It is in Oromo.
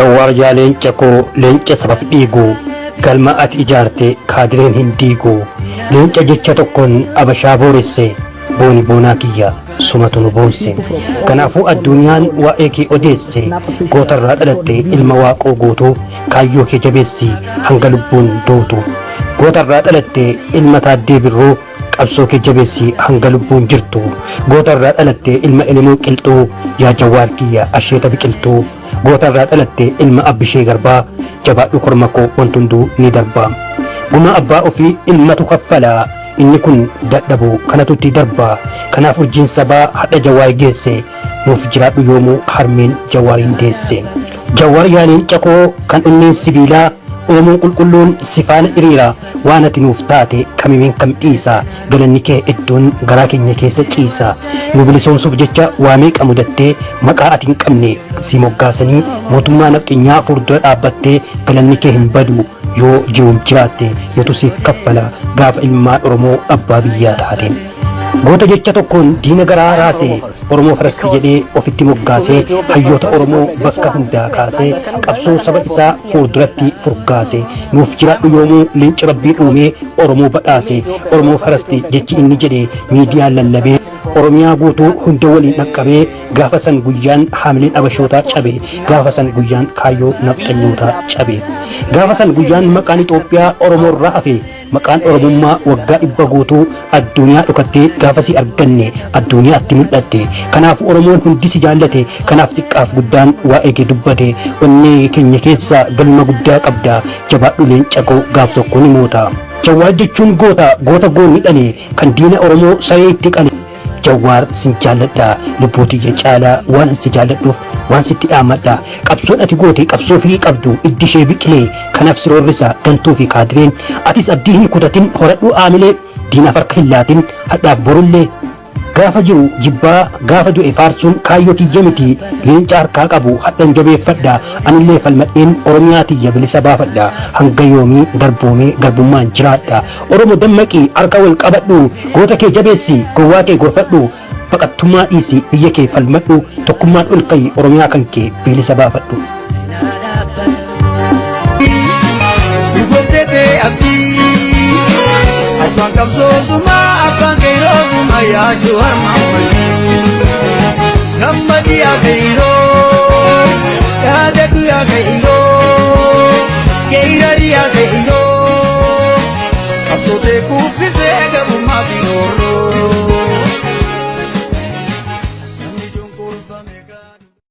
Jawaar yaa leenca koo leenca sabaaf dhiigu, galma ati ijaarte kaadireen hin diigu. Leenca jecha tokkoon abashaa booresse, booni boonaa kiyya sumatu nu boonse. Kanaafuu addunyaan waa'ee kee odeesse, gootarraa dhalatte ilma waaqoo guutuu, kaayyoo kee jabeessi hanga lubbuun duutu. Gootarraa dhalatte ilma taaddee birruu, qabsoo kee jabeessi hanga lubbuun jirtu. Gootarraa dhalatte ilma elemoo qilxuu, yaa Jawaar kiyya asheeta biqiltuu. Gootarraa dhalatte ilma abbishee garbaa, jabaadhu korma koo wanti hunduu ni darba. Gumaa abbaa ofii ilmatu kaffala, inni kun dadhabu kanatu itti darba. Kanaaf urjiin sabaa hadha Jawaar geesse, nuuf jiraadhu yoomuu harmeen Jawaariin deesse. Jawaar yaa leenca koo kan onneen sibiilaa, Oromoon qulqulluun si faana hiriira, waan ati nuuf taate kamimeen kam dhiisa, galanni kee iddoon garaa keenya keessa ciisa. Nu bilisoomsuuf jecha waa meeqa mudattee, maqaa ati hin qabne si moggaasanii, mootummaa nafxinyaa fuuldura dhaabbattee, galanni kee hin badu yoo jiruun jiraatte, nutu siif kaffala gaafa ilmaan Oromoo abbaa biyyaa taate. Goota jecha tokkoon diina garaa raase, Oromoo First jedhee ofitti moggaasee, hayyoota Oromoo bakka hundaa kaasee, qabsoo saba isaa fuulduratti furgaase. Nuuf jiraadhu yoomuu leenci rabbiin uumee Oromoo badhaase. Oromoo First jechi inni jedhe miidiyaan lallabee, Oromiyaa guutuu hunda waliin dhaqqabee, gaafa san guyyaan haamileen abashootaa cabe, gaafa san guyyaan kaayyoo nafxanyootaa cabe. Gaafa san guyyaan maqaan Itoophiyaa Oromoo irraa hafe, maqaan Oromummaa waggaa 100 guutuu addunyaa dhokattee gaafa si arganne addunyaatti mul'atte. Kanaafuu Oromoon hundi si jaallate, kanaaf xiqqaaf guddaan waa'ee kee dubbate. Onnee keenya keessa galma guddaa qabda, jabaadhu leenca koo gaaf tokko ni moota. Jawaar jechuun goota, goota goonni dhale, kan diina Oromoo saree itti qale. Jawaar sin jaalladha lubbuu tiyya caalaa, waan si jaalladhuuf waan sitti dhaammadha. Qabsoon ati goote qabsoo firii qabdu, iddi ishee biqilee, kanaaf si roorrisa gantuu fi kaadireen. Atis abdii hin kutatin, horadhuu aamilee, diinaaf harka hin laatin hadhaaf borullee. Gaafa jiru jibbaa gaafa du'e faarsuun kaayyoo kiyya miti, leenca harkaa qabu hadhan jabeeffadha. Anillee falmadheen Oromiyaa tiyya bilisa baafadha, hanga yoomii garboomee garbummaan jiraadha? Oromo dammaqi, harka wal qabadhu, goota kee jabeessi, gowwaa kee gorfadhu, baqattummaa dhiisi, biyya kee falmadhu, tokkummaan ol ka'i, Oromiyaa kan kee bilisa baafadhu. Dubbotete abdii abbaan qabsoosuma abbaan qeeroosuma yaa Jawaar Mahammad gammadii akeeroo.